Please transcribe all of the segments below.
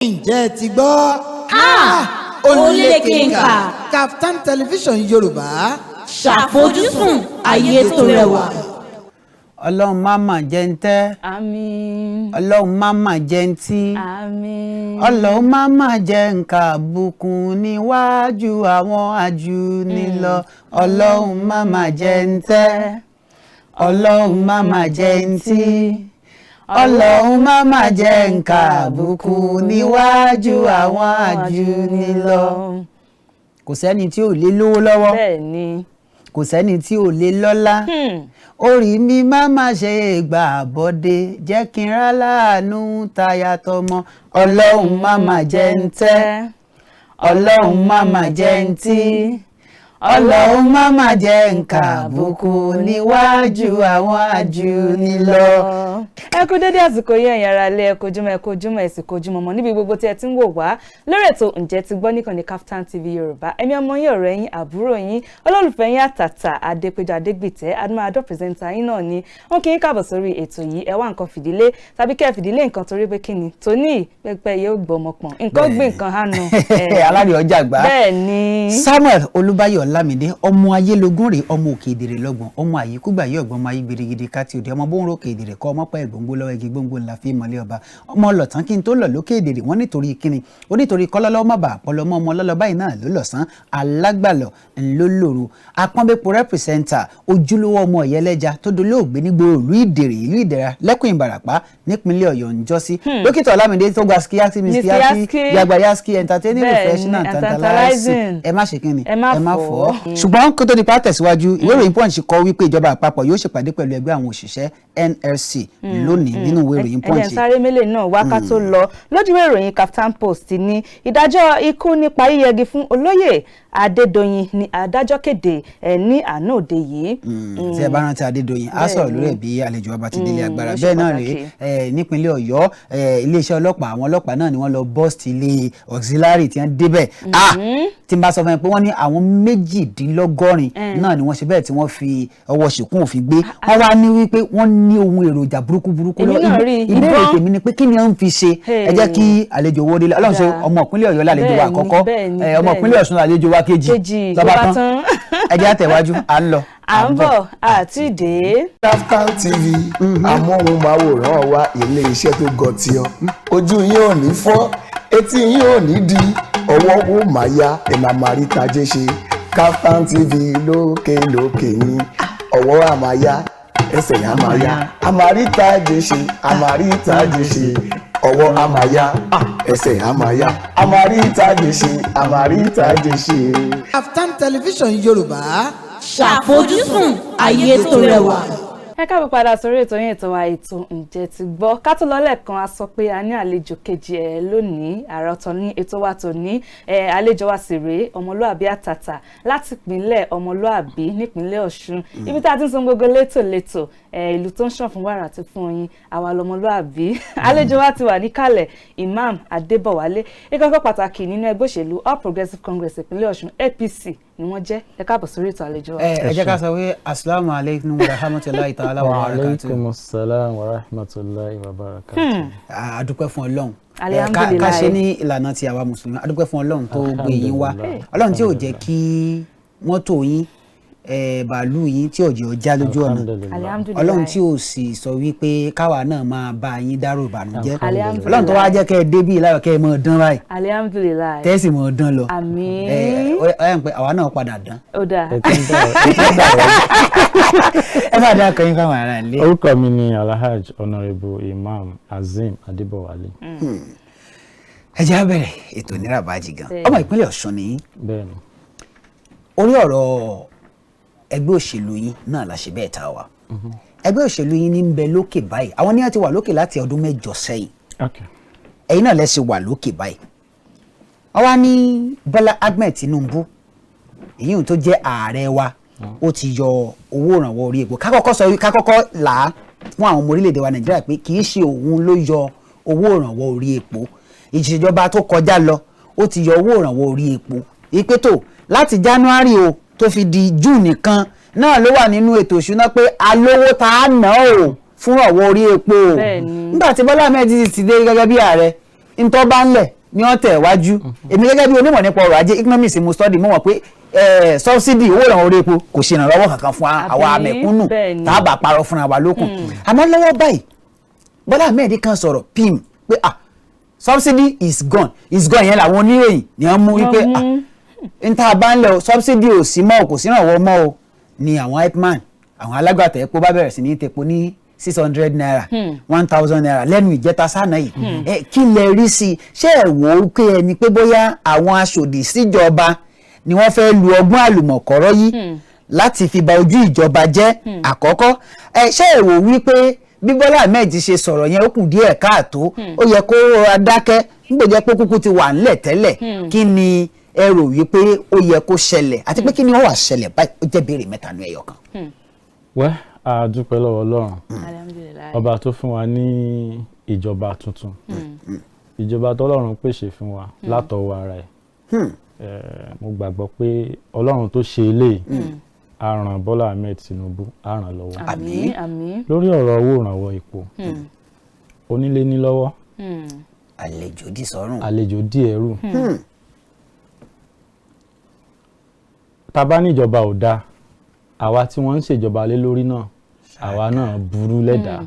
Ǹjẹ́ ẹ ti gbọ́? Ó lékenkà. Kaftan Television Yorùbá. Ṣàfojúsùn ayé tó rẹwà. Ọlọ́run má mà jẹ́ ń tẹ́. Àmín. Ọlọ́run má mà jẹ́ ń tí. Àmín. Ọlọ́run má mà jẹ́ ń ka àbùkù níwájú àwọn ajúnilọ. Ọlọ́run má mà jẹ́ ń tẹ́, Ọlọ́run má mà jẹ́ ń tí, Ọlọ́run má mà jẹ́ ń ka àbùkù níwájú àwọn ajúnilọ. Kò sẹ́ni tí ò lè lówó lọ́wọ́. Kò sẹ́ni tí ò lè lọ́lá. Orí mi má má ṣe gbà bọ́dé, jẹ́ kí n rá láàánú táyà tọmọ. Ọlọ́run má má jẹ́ ń tẹ́, Ọlọ́run má má jẹ́ ń tí, Ọlọ́run má má jẹ́ ń kà àbùkù níwájú àwọn ajúnilọ. Ẹ kú dédé àsìkò yìí, ẹ̀yin ará ilé. Ẹ kú ojúmọ́, ẹ kú ojúmọ́, ẹ sì kú ojúmọ́ mọ́ níbi gbogbo tí ẹ ti ń wò wá lórí ètò Ǹjẹ́ Ti Gbọ́ níkànnì Kaftan TV Yorùbá. Ẹ̀mí ọmọ yín, ọ̀rẹ́ yín, àbúrò yín, olólùfẹ́ yín àtàtà, Adépéjọ Adégbìtẹ́ Adúmáadọ́, presenter yín náà ni wọ́n kí yín káàbọ̀ sórí ètò yìí. Ẹ wá nǹkan fìdílé tàbí kẹ́ ẹ fìdílé nǹkan, torí pé kí ni tóní pẹ́pẹ́ yóò gbọ́mọ pọ̀n, nǹkan gbé nǹkan hánu. Alárìí ọjà gbá. Bẹ́ẹ̀ ni. Samuel Olúbáyọ̀ Ọlámídé, ọmọ ayélogún rèé, ọmọ òkè ìdèrè lọ́gbọ̀n, ọmọ àyíkúgbà yìí ọ̀gbọ́n, ọmọ ayé gbèrègèdè káti òde, ọmọ bóńrò òkè ìdèrè kọ́, ọmọ pẹ́ gbòǹgbò lọ́wọ́ igi gbòǹgbò ńlá fi mọ́lẹ̀ ọba, ọmọ ọlọ́tàn kí n tó lọ lókè ìdèrè. Wọ́n nítorí kíni ó nítorí kọ́lọ́lọ́ má bàa pọlọmọ, ọmọ ọlọ́lọ́ báyìí náà ló lọ̀sán alágbàlọ̀ ńlọ́lọ́rọ̀ apọ́nbẹ́pọ̀ representer, ojúlówó ọmọ ìyẹlẹ́ja tó dolóògbé nígbò ìlú Ìdèrè, ìlú Ìdẹ̀ra lẹ́kùn Ìbàràpá nípínlẹ̀ Ọ̀yọ́ ń jọ́sí. Dókítà Ọlámídé tó gba skiyaski, Mr. Mr. Yaski. Yaski. Yagba Yaski, entertaining, refreshing and and tantalizing. tantalizing. Ẹ má ṣe kíni? Ẹ má Ẹ má fọ́. fọ́. Ṣùgbọ́n kó tó di pa tẹ̀síwájú, ìwé ìròyìn Punch kọ wípé ìjọba àpapọ̀ yóò ṣèpàdé pẹ̀lú ẹgbẹ́ àwọn òṣìṣẹ́ NLC lónìí nínú ìwé ìròyìn Ẹ jẹ́ Punch. n sáré mélèé náà wá ká tó lọ. Lójúwé ìròyìn Kaftan Post ní ìdájọ́ ikú nípa yíyẹgi fún olóyè Adédọ̀yìn ní adájọ́ kéde ẹ̀ ní àná òde yìí. Tí ẹ bá rántí Adédọ̀yìn, á sọ̀rọ̀ lórí ẹ̀ bí àlejò wa bá ti délé agbára. Ó ṣe Bẹ́ẹ̀ náà pàtàkì. rèé, nípínlẹ̀ Ọ̀yọ́, iléeṣẹ́ ọlọ́pàá, àwọn ọlọ́pàá náà ni wọ́n lọ bust ilé auxiliary tí wọ́n débẹ̀. Ah, tí n bá sọ fún ẹ pé wọ́n ní àwọn 98 náà ni wọ́n ṣe bẹ́ẹ̀ tí wọ́n fi ọwọ́ ṣìkún òfin gbé. Wọ́n wá ní wípé wọ́n ní ohun èròjà burúkú burúkú Èmi lọ. náà rí Ìbéèrè ìbọn. tèmi ni pé kí ni wọ́n fi ṣe? Ẹ jẹ́ kí àlejò owó délé. Ọlọ́run ṣe, Dáa. ọmọ ìpínlẹ̀ Ọ̀yọ́ lálejò wa àkọ́kọ́, ọmọ ìpínlẹ̀ Ọ̀ṣun lálejò wa kejì. Kejì, ló ló bá bá tán. tán. Ẹ jẹ́ àtẹ̀wájú, à ń lọ. À ń bọ̀ àti dé. Kaftan TV, amóhùnmáwòrán wa, ilé iṣẹ́ tó gọtí ọ, ojú yín ò ní fọ́, etí yín ò ní di, ọwọ́ ó máa ya, ẹ̀ máa máa rí tajé ṣe. Kaftan TV lókè lókè ní ọwọ́ á máa ya, ẹsẹ̀ á máa ya, a máa rí tajé ṣe, a máa rí tajé ṣe, ọwọ́ á máa ya, ẹsẹ̀ á máa ya, a máa rí tajé ṣe, a máa rí tajé ṣe. Kaftan Television Yorùbá. Ṣàfojúsùn ayé tó rẹwà. Ẹ káàbọ̀ padà sórí ètò yín, ètò wa, ètò Ǹjẹ́ Ti Gbọ́. Ká tó lọ lẹ́ẹ̀kan, a sọ pé a ní àlejò kejì ẹ̀ lónìí, àrà ọ̀tọ̀ ní ètò wa tòní. Ẹ̀ àlejò wa sì rèé, ọmọlúàbí àtàtà láti ìpínlẹ̀ ọmọlúàbí nípínlẹ̀ Ọ̀ṣun, ibi tá a ti ń sọ gbogbo létòlétò ẹ̀, ìlú tó ń ṣàn fún wàrà àti fún oyin. Àwa lọmọlúàbí. Àlejò wa ti wà níkàlẹ̀, Imam Adébọ̀wálé, ìkọ́kọ́ pàtàkì nínú ẹgbẹ́ òṣèlú All Progressives Congress ìpínlẹ̀ Ọ̀ṣun, APC ni wọ́n jẹ́. Ẹ káàbọ̀ sórí ètò, àlejò wa. Ẹ jẹ́ ká sọ pé asalaamu alaykum wa rahmatulahi ta'ala wa Wa barakatuh. alaikum salam wa rahmatulahi wa barakatuh. A dúpẹ́ fún Ọlọ́run. Alihamdulilayi. Ká ṣe ní ìlànà ti àwa mùsùlùmí, a dúpẹ́ fún Ọlọ́run tó gbé yín wá, Alhamdulillah. Ọlọ́run tí ò jẹ́ kí mọ́tò yín, bàálù yín, tí ò jẹ́ ó já lójú ọ̀nà. Alhamdulillah. Alihamdulilayi. Ọlọ́run tí ò sì sọ wípé káwa náà máa bá yín dárò ìbànújẹ́. Alhamdulillah. Ọlọ́run tó wá jẹ́ kẹ́ ẹ débí láyọ̀, kẹ́ ẹ mọ̀ dán báyìí, Alihamdulilayi. tẹ́sí mọ̀ dán lọ. Àmín. Ẹ ẹ ń pẹ àwa náà padà dán. Ó dáa. Ẹ ti ń bá ẹ ti ń bá wa. Ẹ bá dá akọyin fáwọn ará ilé. Orúkọ mi ni Alhaj Honourable Imam Azeem Adébọ̀wálé. Ẹ jẹ́ á bẹ̀rẹ̀ ètò nírabàjì gan. Ọmọ ìpínlẹ̀ Ọ̀ṣun ni yín. Bẹ́ẹ̀ni. Orí ọ̀rọ̀ ẹgbẹ́ òṣèlú yín náà la ṣe bẹ́ẹ̀ tá a wà. Ẹgbẹ́ òṣèlú yín ní ń bẹ lókè báyìí. Àwọn ní wọ́n ti wà lókè láti ọdún 8 sẹ́yìn. Ẹ̀yin náà lẹ́sìn wà lókè báyìí. Wọ́n wá ní Bọ́lá Ahmed Tinubu, èyí tó jẹ́ ààrẹ wa, ó ti yọ owó ìrànwọ́ orí epo. Ká kọ́kọ́ sọ, ká kọ́kọ́ là á fún àwọn ọmọ orílẹ̀-èdè wa Nàìjíríà pé kì í ṣe òun ló yọ owó ìrànwọ́ orí epo. Ìṣèjọba tó kọjá lọ, ó ti yọ owó ìrànwọ́ orí epo ìpè tó láti January o tó fi di June nìkan náà ló wà nínú ètò ìṣúná pé alówó tá a ná o fún ìrànwọ́ orí epo o. Nígbà tí Bọ́lá Ahmed ti dé gẹ́gẹ́ bí ààrẹ, Ntọ́ bá ń lẹ̀ ní ọ̀tẹ̀ iwájú. Èmi gẹ́gẹ́ bí onímọ̀ nípa ọrọ̀ ajé, economics mo study, mo mọ̀ pé subsidy, owó ìrànwọ́ orí epo, kò ṣe ìrànlọ́wọ́ kankan fún àwa Àbí? mẹ̀kúnnù, tá a bá parọ́ fúnra wa lókun. Àmọ́ lọ́wọ́ báyìí, Bọ́lá Ahmed kan sọ̀rọ̀ pim pé, ah, subsidy is gone, is gone. Yẹn làwọn oníròyìn ni wọ́n mú wípé, ah, n tá a bá ń lẹ̀ o, subsidy ò sí mọ́ o, kò sí ìrànwọ́ mọ́ o, ni àwọn ipman, àwọn alágbàtà epo bá bẹ̀rẹ̀ sí ní tepo ní ₦600, ₦1,000 lẹ́nu ìjẹta sánà yìí. Ẹ kí lẹ rí sí i? Ṣé ẹ wò ó pé ẹni pé bóyá àwọn aṣòdì síjọba ni wọ́n fẹ́ lu ọgbọ́n àlùmọ̀kọ́rọ́ yìí láti fi ba ojú ìjọba jẹ́ àkọ́kọ́? Ẹ ṣé ẹ wò wípé bí Bọ́lá Ahmed ṣe sọ̀rọ̀ yẹn, ó kù díẹ̀ káàtó, ó yẹ kó rọra dákẹ́ nígbà jẹ́ pé kúkú ti wà ńlẹ̀ tẹ́lẹ̀? Kí ni ẹ rò wípé ó yẹ kó ṣẹlẹ̀, àti pé kí ni ó wà ṣẹlẹ̀ báyìí? Ó jẹ́ béèrè mẹ́ta ní ẹyọ kan. Wẹ́, a dúpẹ́ lọ́wọ́ Ọlọ́run, Alhamdulillahi. ọba tó fún wa ní ìjọba tuntun, ìjọba tọ́lọ́run pèsè fún wa látọwọ́ ara ẹ̀. Mo gbàgbọ́ pé Ọlọ́run tó ṣe eléyìí á ràn Bọ́lá Ahmed Tinubu, á ràn lọ́wọ́. Àmín, àmín. Lórí ọ̀rọ̀ owó ìrànwọ́ epo, onílé ní lọ́wọ́, àlejò dì sọ́rùn. Àlejò dí ẹrù. Tá bá níjọba ò dáa, àwa tí wọ́n ń ṣèjọba lé lórí náà, àwa náà burú lẹ́dàá,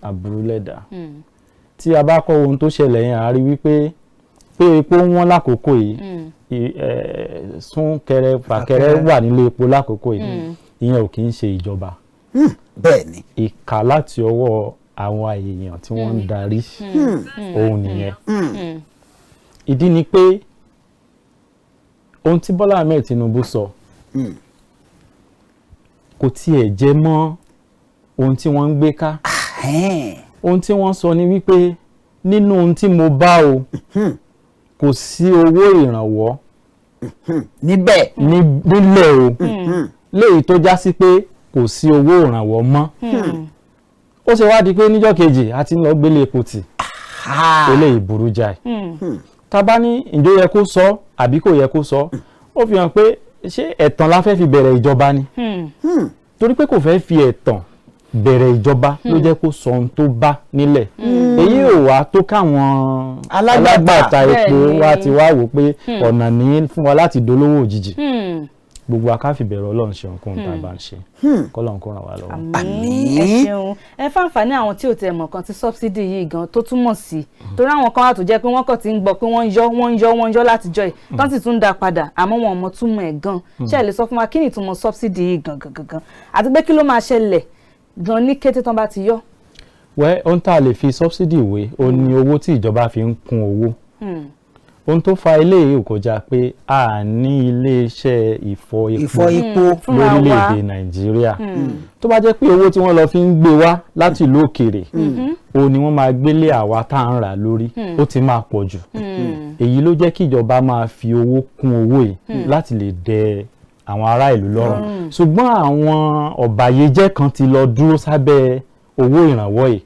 aburú lẹ́dàá. Tí a bá kọ́ ohun tó ṣẹlẹ̀ yẹn, a rí wípé pé epo ń wọ́n lákòókò yìí, súnkẹrẹ fàkẹrẹ wà nílé epo lákòókò yìí, ìyẹn ò kì í ṣe ìjọba. bẹ́ẹ̀ ni Ìkà láti ọwọ́ àwọn èèyàn tí wọ́n ń darí òun nìyẹn. Ìdí ni pé ohun tí Bọ́lá Ahmed Tinubu sọ kò tiẹ̀ jẹ mọ́ ohun tí wọ́n ń gbé ká. Ohun tí wọ́n sọ ni wípé nínú ohun tí mo bá o, kò sí owó ìrànwọ́ níbẹ̀ nílẹ̀ o, léyìí tó já sí pé kò sí owó ìrànwọ́ mọ́. Ó ṣe wá di pé níjọ́ kejì a ti ń lọ gbélé epo tì? Eléyìí burú jáì. Tá bá ní ǹjọ́ yẹ kó sọ àbí kò yẹ kó sọ, ó fi hàn pé ṣé ẹ̀tàn la fẹ́ fi bẹ̀rẹ̀ ìjọba ni? Torí pé kò fẹ́ fi ẹ̀tàn bẹ̀rẹ̀ ìjọba ló jẹ́ kó sọ ohun tó bá nílẹ̀. Èyí ò wá tó káwọn alágbàtà alágbàtà epo wá ti wá wò pé ọ̀nà ní fún wa láti dolówó òjijì. Gbogbo akáfìbẹ̀rẹ̀ Ọlọ́run ṣe ohunkóhun tá a bá ń ṣe, kọ́lọ́run kó ràn wá lọ́wọ́. Àmín, ẹ ṣeun. Ẹ fàǹfààní àwọn tí ò tẹ̀ mọ̀ kan tí subsidy yìí gan tó túmọ̀ sí, torí àwọn kan wà tó jẹ́ pé wọ́n kàn ti ń gbọ́ pé wọ́n ń yọ, wọ́n ń yọ, wọ́n ń yọ látijọ́ yìí, tán sì tún ń dá padà, àmọ́ wọn ò mọ̀ túmọ̀ ẹ̀ gan. Ṣé ẹ lè sọ fún wa kí ni ìtumọ̀ subsidy yìí gan gan gan, àti pé kí ló máa ṣẹlẹ̀ gan ní kété tán bá ti yọ? Wẹ́, ohun tá a lè fi subsidy wé ó ní owó tí ìjọba fi ń kún owó. Ohun tó fa eléyìí ò kọjá pé a ní iléeṣẹ́ ìfọ epo ìfọ epo fúnra wa. lórílẹ̀‐èdè Nàìjíríà. Tó bá jẹ́ pé owó tí wọ́n lọ fi ń gbé wá láti ìlú òkèèrè òun ni wọ́n máa gbélé àwa tá à ń rà lórí, ó ti máa pọ̀ jù. Èyí ló jẹ́ kí ìjọba máa fi owó kún owó yìí láti lè dẹ àwọn ará ìlú lọ́rùn. Ṣùgbọ́n àwọn ọ̀bàyéjẹ́ kan ti lọ dúró sábẹ́ owó ìrànwọ́ yìí,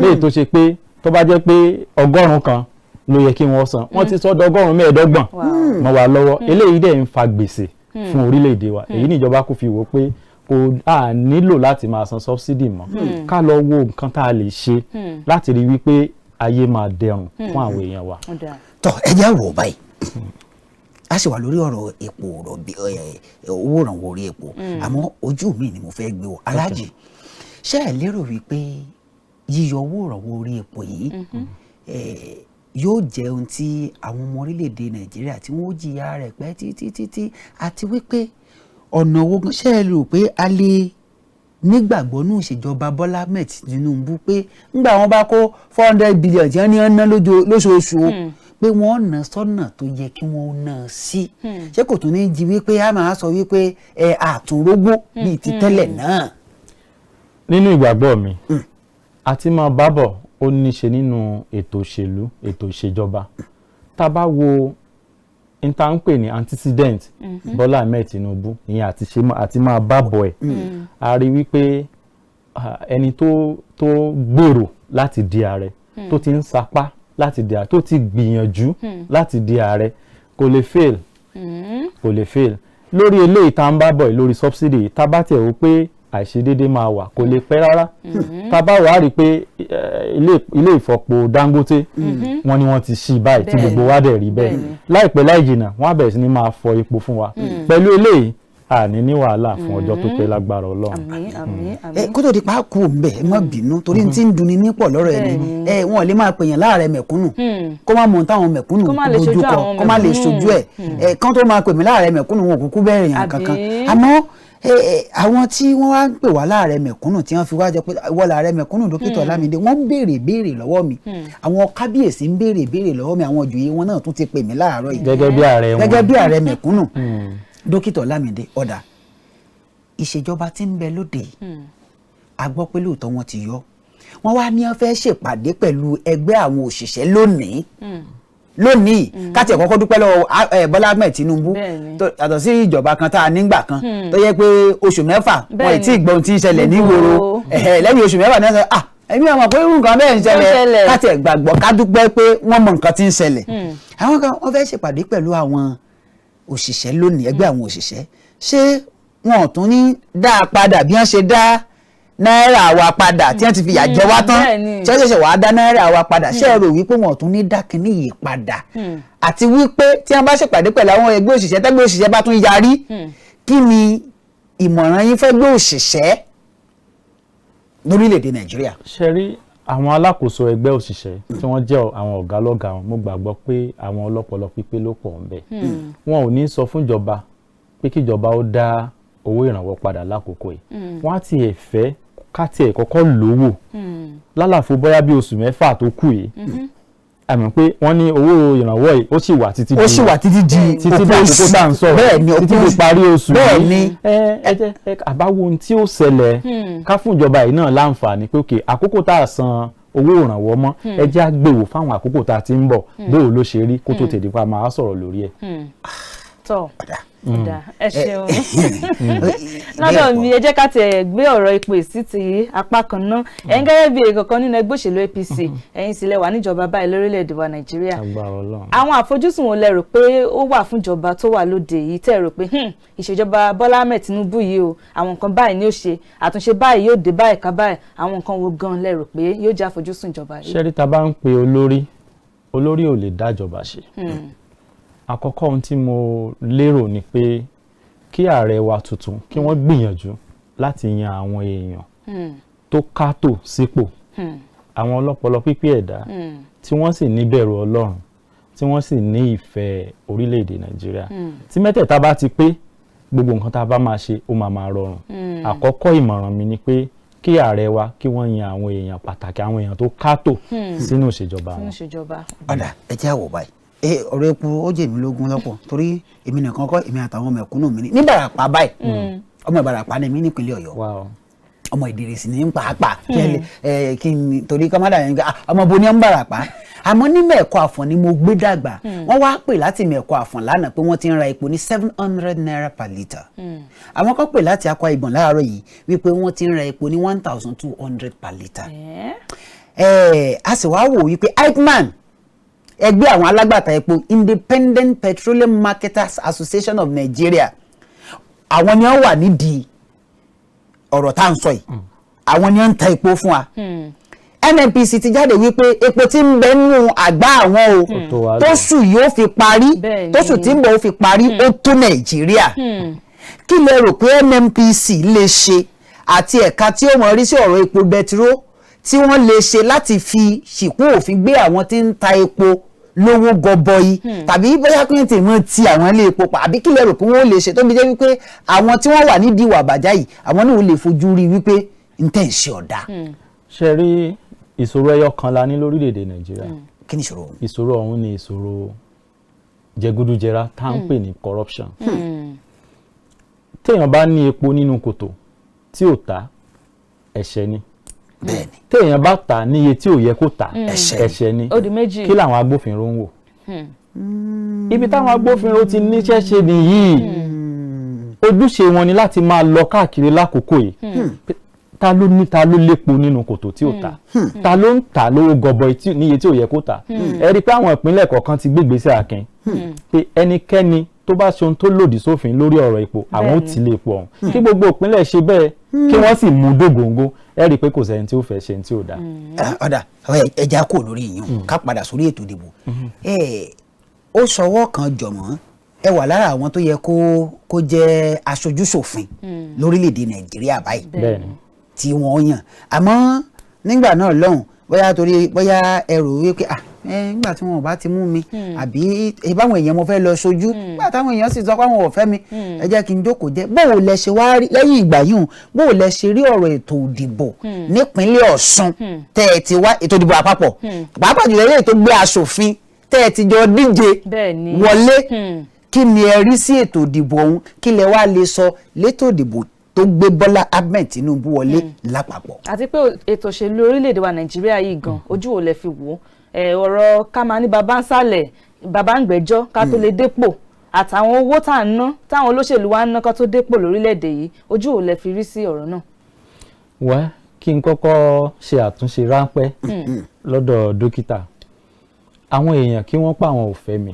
léyìí tó ṣe pé tó bá jẹ́ pé 100 ló yẹ kí wọ́n san, wọ́n ti sọ 25 mọ́ wa lọ́wọ́. Eléyìí dẹ̀ ń fa gbèsè fún orílẹ̀-èdè wa. Èyí níjọba kò fi wò pé kò á nílò láti máa san subsidy mọ́, ká lọ wo nǹkan tá a lè ṣe láti rí wípé ayé máa dẹrùn fún àwọn èèyàn wa. Ó dáa. Tọ, ẹ jẹ́ wò báyìí, a sì wà lórí ọ̀rọ̀ epo rọ̀bì, owó ìrànwọ́ orí epo, àmọ́ ojú mi ni mo fẹ́ gbé o. Aláàjì, ṣé ẹ lérò wípé yíyọ owó ìrànwọ́ orí epo yìí yóò jẹ́ ohun tí àwọn ọmọ orílẹ̀-èdè Nàìjíríà tí wọ́n ó jìyà rẹ̀ pẹ́ títí títí, àti wípé ọ̀nà owó gan, ṣé ẹ rò pé a lè nígbàgbọ́ nù ìṣèjọba Bọ́lá Ahmed Tinubu pé ńgbà wọn bá kó 400 billion tí wọ́n ní wọ́n ná lóṣooṣù o, pé wọ́n ná sọ́nà tó yẹ kí wọ́n ná sí? Ṣé kò tún ní jí wípé a máa sọ wípé ẹ àtúnrógbó bíi ti tẹ́lẹ̀ náà? Nínú ìgbàgbọ́ mi, àti máa bábọ̀ ó ní ṣe nínú ètò òṣèlú, ètò ìṣèjọba. Tá a bá wo n ta ń pè ní antecedent Bọ́lá Ahmed Tinubu ìyẹn, àti ṣe àti máa bábọ̀ ẹ̀, a rí wípé ẹni tó gbèrò láti di ààrẹ, tó ti ń sapá láti di ààrẹ, tó ti gbìyànjú láti di ààrẹ, kò lè fail, kò lè fail. Lórí eléyìí tá ń bá bọ̀ yìí, lórí subsidy, tá a bá tẹ̀ wò pé àìṣedéédé máa wà, kò lè pẹ́ rárá. Tá a bá wàá rí i pé ilé ìfọpo Dangote, wọ́n ní wọ́n ti ṣí báyìí tí gbogbo wa dẹ̀ rí bẹ́ẹ̀. Láìpẹ́ láì jìnnà, wọ́n á bẹ̀rẹ̀ sí ní máa fọ epo fún wa. Pẹ̀lú eléyìí, àní ní wàhálà fún ọjọ́ tó pẹ́ lágbára Ọlọ́run. Àmín, àmín, Ẹ àmín. kó tó di pa kú òun bẹ, ẹ má bínú, torí n tí ń dunni ní pọ̀ lọ́rọ̀ ẹ ni ẹ wọn ò lè máa pèèyàn láàrẹ mẹ̀kúnnù kó má mọ ohun táwọn mẹ̀kúnnù Kó má lè dojú ṣojú kọ, àwọn kó má lè mẹ̀kúnnù. ṣojú ẹ ẹ kán tó máa pè mí láàrẹ mẹ̀kúnnù, wọn ò kúkú bẹ̀rẹ̀ yàn Àbí? kankan. Àmọ́ àwọn tí wọ́n wá ń pè wá láàrẹ mẹ̀kúnnù, tí wọ́n fi wá jẹ pé wọ́n láàrẹ mẹ̀kúnnù, Dókítà Ọlámídé, wọ́n ń béèrè béèrè lọ́wọ́ mi, àwọn kábíyèsí ń béèrè béèrè lọ́wọ́ mi, àwọn ìjòyè wọn náà tún ti pè mí láàárọ̀ yìí gẹ́gẹ́ bí ààrẹ wọn. Gẹ́gẹ́ bí ààrẹ mẹ̀kúnnù. Dókítà Ọlámídé, ọ̀dà ìṣèjọba tí ń bẹ lóde yìí, a gbọ́ pé lóòótọ́ wọ́n ti yọ, wọ́n wá ní wọ́n fẹ́ ṣèpàdé pẹ̀lú ẹgbẹ́ àwọn òṣìṣẹ́ lónìí lónìí. Káti ẹ̀ kọ́kọ́ dúpẹ́ lọ́wọ́ Bọ́lá Ahmed Tinubu. Yàtọ̀ sí ìjọba kan tá a nígbà kan tó yẹ pé oṣù 6 wọn ì tí ì gbọ́ ohun tí ń ṣẹlẹ̀ nígboro. Nígboro. Lẹ́yìn oṣù 6 ní wọ́n sọ, ah, èmi àwọn pé irú nǹkan bẹ́ẹ̀ ń ṣẹlẹ̀. Ṣẹlẹ̀. Káti ẹ̀ gbàgbọ́, ká dúpẹ́ pé wọ́n mọ nǹkan tí ń ṣẹlẹ̀. Àwọn kan wọ́n fẹ́ ṣèpàdé pẹ̀lú àwọn òṣìṣẹ́ lónìí, ẹgbẹ́ àwọn òṣìṣẹ́. Ṣé wọn ò tún ní dá a padà bí wọ́n ṣe dá náírà wa padà tí wọ́n ti fìyà jẹ wá tán, tí wọ́n ṣẹ̀ṣẹ̀ wàá dá náírà wa padà? Ṣé ẹ rò wípé wọn ò tún ní dá kinní yìí padà? Àti wípé tí wọ́n bá ṣèpàdé pẹ̀lú àwọn ẹgbẹ́ òṣìṣẹ́, tẹ́gbẹ́ òṣìṣẹ́ bá tún yarí, kí ni ìmọ̀ràn yín fẹ́ gbé òṣìṣẹ́ lórílẹ̀‐èdè Nàìjíríà? Ṣe rí àwọn alákòóso ẹgbẹ́ òṣìṣẹ́ tí wọ́n jẹ́ àwọn ọ̀gá lọ́gàá wọn, mo gbàgbọ́ pé àwọn ọlọ́pọlọ pípé ló pọ̀ ńbẹ̀. Wọn ò ní sọ fún ìjọba pé kíjọba ó dá owó ìrànwọ́ padà lákòókò yìí. Wọ́n á tiẹ̀ fẹ́ ká tiẹ̀ kọ́kọ́ lówó lálàfo bóyá bí oṣù 6 tó kù yìí. Àmọ́ pé wọ́n ní owó ìrànwọ́ yìí, ó sì wà títí Ó sì wà títí di títí òpin di àkókò oṣù. tá à ń sọ̀rọ̀, títí di parí oṣù yìí. Ẹ jẹ́ ẹ àbáwo ohun tí ó ṣẹlẹ̀, ká fún ìjọba yìí náà láǹfààní pé òkè àkókò tá a san owó ìrànwọ́ mọ́, ẹ jẹ́ á gbèwò fáwọn àkókò tá a ti ń bọ̀ bóò ló ṣe rí, kó tó tètè pa máa sọ̀rọ̀ lórí ẹ̀. Tọ́ ọ̀dà, ẹ ṣeun. Lọ́dọ̀ mi, ẹ jẹ́ ká tiẹ̀ gbé ọ̀rọ̀ ipò sí ti apá kan náà. Ẹ̀yin gẹ́gẹ́ bí èèkàn kan nínú ẹgbẹ́ òṣèlú APC, ẹ̀yin sì lẹ wà níjọba báyìí lórílẹ̀‐èdè wa Nàìjíríà. Agbára Ọlọ́run. Àwọn àfojúsùn wo lẹ rò pé ó wà fúnjọba tó wà lóde yìí, tẹ́ rò pé, ìṣèjọba Bọ́lá Ahmed Tinubu yìí o, àwọn nǹkan báyìí ni ó ṣe àtúnṣe báyìí, yóò dé báyìí ká báyìí, àwọn nǹkan wo gan lẹ rò pé yóò jẹ́ àfojúsùn ìjọba yìí? Ṣẹ́rí, ta bá ń pe olórí, olórí ò lè dájọba ṣe. Àkọ́kọ́ ohun tí mo lérò ni pé kí ààrẹ wa tuntun, kí wọ́n gbìyànjú láti yan àwọn èèyàn tó kátó sípò, àwọn ọlọ́pọlọ pípé ẹ̀dá tí wọ́n sì níbẹ̀rù Ọlọ́run, tí wọ́n sì ní ìfẹ́ orílẹ̀-èdè Nàìjíríà. Tí mẹ́tẹ̀ẹ̀ta bá ti pé, gbogbo nǹkan tá a bá máa ṣe, ó máa máa rọrùn. Àkọ́kọ́ ìmọ̀ràn mi ni pé kí ààrẹ wa, kí wọ́n yan àwọn èèyàn pàtàkì, àwọn èèyàn tó kátó sínú ìṣèjọba Sínú wọn. ìṣèjọba. Ọ̀dà, ẹ jẹ́ àwọ̀ báyìí. Ọ̀rọ̀ epo ó jẹ́ mi lógún lọ́pọ̀, torí èmi nìkan kọ́, èmi àtàwọn mẹ̀kúnnù mi ní Ìbàràpá báyìí. Ọmọ Ìbàràpá ni mí nípínlẹ̀ Ọ̀yọ́. Ọmọ Ìdìrèsì ní pàápàá. Kí ẹ lè kí n torí kọ́mádà yẹn, ọmọ bo ní ń Ìbàràpá, àmọ́ ní Mẹ̀kọ Àfọ̀n ni mo gbé dàgbà. Wọ́n wá pè láti Mẹ̀kọ Àfọ̀n lánàá pé wọ́n ti ń ra epo ní ₦700 per litre. Àwọn kan pè láti Akwa Ibom láàárọ̀ yìí wípé wọ́n ti ń ra epo ní 1,200 per litre. A sì wá wò wípé IPMAN, ẹgbẹ́ àwọn alágbàtà epo, Independent Petroleum Marketers Association of Nigeria, àwọn ni wọ́n wà nídìí ọ̀rọ̀ tá à ń sọ yìí, àwọn ni wọ́n ń ta epo fún wa. NNPC ti jáde wípé epo tí ń bẹ nínú àgbá àwọn o, tó wa lọ. Tóṣù yóò fi parí, tóṣù tí ń bọ̀ ó fi parí, ó tó Nàìjíríà. Kí lẹ rò pé NNPC lè ṣe àti ẹ̀ka tí ó mọ̀ rí sí ọ̀rọ̀ epo bẹtiró tí wọ́n lè ṣe láti fi ṣìkún òfin gbé àwọn tí ń ta epo lówó gọbọi, tàbí bóyá kí wọ́n ti mọ̀ ti àwọn ilé epo pa, àbí kí lẹ rò pé wọ́n lè ṣe tó fi jẹ́ wípé àwọn tí wọ́n wà nídìí ìwà àbàjá yìí, àwọn náà ó lè fojú rí wípé n tẹ̀ ń ṣe ọ̀dà? Ṣe rí, ìṣòro ẹyọ kan la ní lórílẹ̀‐èdè Nàìjíríà. Kí ni ìṣòro ọ̀hún? Ìṣòro ọ̀hún ni ìṣòro jẹgúdújẹrá tá à ń pè ní corruption. Téèyàn bá ní epo nínú kòtò tí ò ta, ẹ̀ṣẹ̀ ni. Téèyàn bá tà níye tí ò yẹ kó tà, Ẹ̀ṣẹ̀ ni. ẹ̀ṣẹ̀ ni. Ó di méjì. Kí làwọn agbófinró ń wò? Ibi táwọn agbófinró ti níṣẹ́ ṣe nìyí. Ojúṣe wọn ni láti máa lọ káàkiri lákòókò yìí. Ta ló ní, ta ló lépo nínú kòtò tí ò ta, ta ló ń tà lówó gọbọi níye tí ò yẹ kó tà? Ẹ rí i pé àwọn ìpínlẹ̀ kọ̀ọ̀kan ti gbégbèsè akin pé ẹnikẹ́ni tó bá ṣe ohun tó lòdì sófin lórí ọ̀rọ̀ epo, àwọn ò tí lè epo ọ̀hún. Kí gbogbo ìpínlẹ̀ ṣe bẹ́ẹ̀. Kí wọ́n sì mú dógóńgó, ẹ rí i pé kò sẹ́ni tí ó fẹ́ ṣe ní tí ò dáa. Ah, ọ̀dà ẹja kò lórí ìyún, ká padà sórí ètò ìdìbò. Ó sọwọ́ kan jọ̀mọ́, ẹ wà lára àwọn tó yẹ kó jẹ́ aṣojúṣòfin lórílẹ̀‐èdè Nàìjíríà báyìí Bẹ́ẹ̀ni. tí wọ́n yàn. Àmọ́ nígbà náà lọ́hùn, bóyá torí bóyá ẹrù wípé, ah, nígbà tí wọn ò bá ti mú mi, àbí ìbáwọn èèyàn mo fẹ́ lọ sojú, nígbà táwọn èèyàn sì sọ pé àwọn ò fẹ́ mi, ẹ jẹ́ kí n jókòó jẹ́. Bóò lẹ ṣe wá rí lẹ́yìn ìgbà yìí, bóò lẹ ṣe rí ọ̀rọ̀ ètò ìdìbò nípínlẹ̀ Ọ̀ṣun tẹ́ ẹ ti wá, ètò ìdìbò àpapọ̀, pàápàá jùlọ eléyìí tó gbé aṣòfin tẹ́ ẹ ti jọ díje wọlé? Kí ni ẹ rí sí ètò ìdìbò ọ̀hún? Kí lẹ wá lè sọ létò ìdìbò tó gbé Bọ́lá Ahmed Tinubu wọlé lápapọ̀? Àti pé ètò òṣèlú orílẹ̀-èdè wa Nàìjíríà yìí gan, ojú wo lẹ fi wò ó? Ọ̀rọ̀ ká máa ní baba ń sálẹ̀, baba ń gbẹ́jọ́ ká tó lè dépò, àtàwọn owó tá à ń ná, táwọn olóṣèlú wa ń ná ká tó dépò lórílẹ̀-èdè yìí, ojú wo lẹ fi rí sí ọ̀rọ̀ náà? Wẹ́, kí n kọ́kọ́ ṣe àtúnṣe ráńpẹ́ lọ́dọ̀ dókítà. Àwọn èèyàn kí wọ́n pa àwọn ò fẹ́ mi,